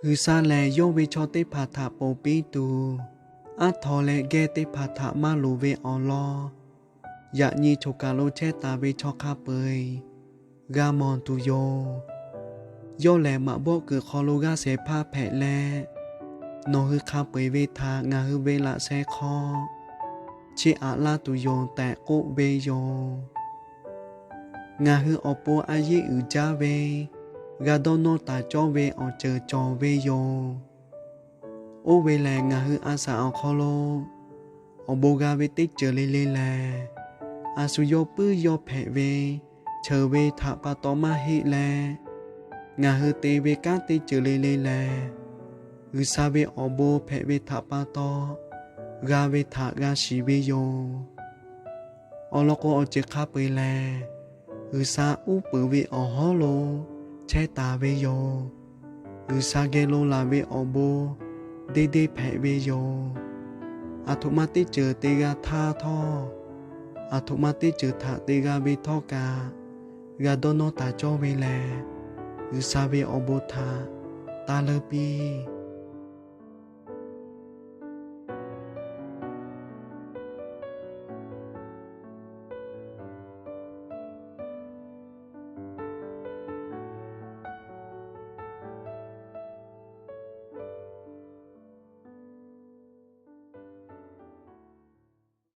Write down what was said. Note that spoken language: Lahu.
G'uiˬsha lehˬ, yawˇ ve chaw teˇ hpaˍ htaꞈ ponˬ piˇ tuˬ, aˉ htaw leh gehˇ teˇ hpaˍ htaꞈ maˇ loˍ ve awˬ lawn, yaꞈ nyi choˬ kaˬ lo chehˇ taˍ ve chaw hk'a peu-eˬ g'a mawˬ tuˬ yoˬ. Yawˇ lehˬ, maꞈ bawˆ kuiˬ hk'aw lo g'aˇ shehˍ hpaˇ hpehꞈ leh, nawˬ hui hk'a peu-eˬ ve htaꞈ ngaˬ hui ve laꞈ sheh hk'aw chiˇ aꞈ laˇ tuˬ yoˬ tehꞈ k'oˆ ve yoˬ. Ngaˬ hui awˬ pon a yeˇ uiˍ jaˇ ve, g'a dawˇ nawˇ taˍ cawˇ ve awˬ ceuˬ cawˬ ve yoˬ. Oˇ ve lehˬ, ngaˬ hui a shaꞈ awˬ hk'aw lo awˬ bon g'a ve teˇ ceuˬ le le lehˬ, a shu yawˇ puiˉ yawˇ hpehꞈ ve cheuˬ ve htaꞈ pa taw maˇ heˆ leh, ngaˬ hui te ve kanˉ teˇ ceuˬ le le lehˬ, G'uiˬsha ve awˬ bon hpehꞈ ve htaꞈ pa taw g'a ve htaꞈ g'a shiˍ ve yoˬ. Awˬ lawn k'o, awˬ ceuˬ hk'a peu-eˬ lehˬ, G'uiˬsha uˉ peunˍ ve awˬ hawˉ lo chehˇ taˍ ve yoˬ. G'uiˬsha geh lo laˬ ve awˬ bon deˇ deˇ hpehꞈ ve yoˬ. Aˬ htoꞈ ma teˇ ceuˬ te g'a htaˇ htawˇ, aˬ htoꞈ ma teˇ ceuˬ htaꞈ te g'a ve htawˇ kaꞈ, g'a dawˇ nawˇ taˍ cawˇ ve lehˬ, G'uiˬsha ve awˬ bon htaꞈ taˇ leuˇ piˇ.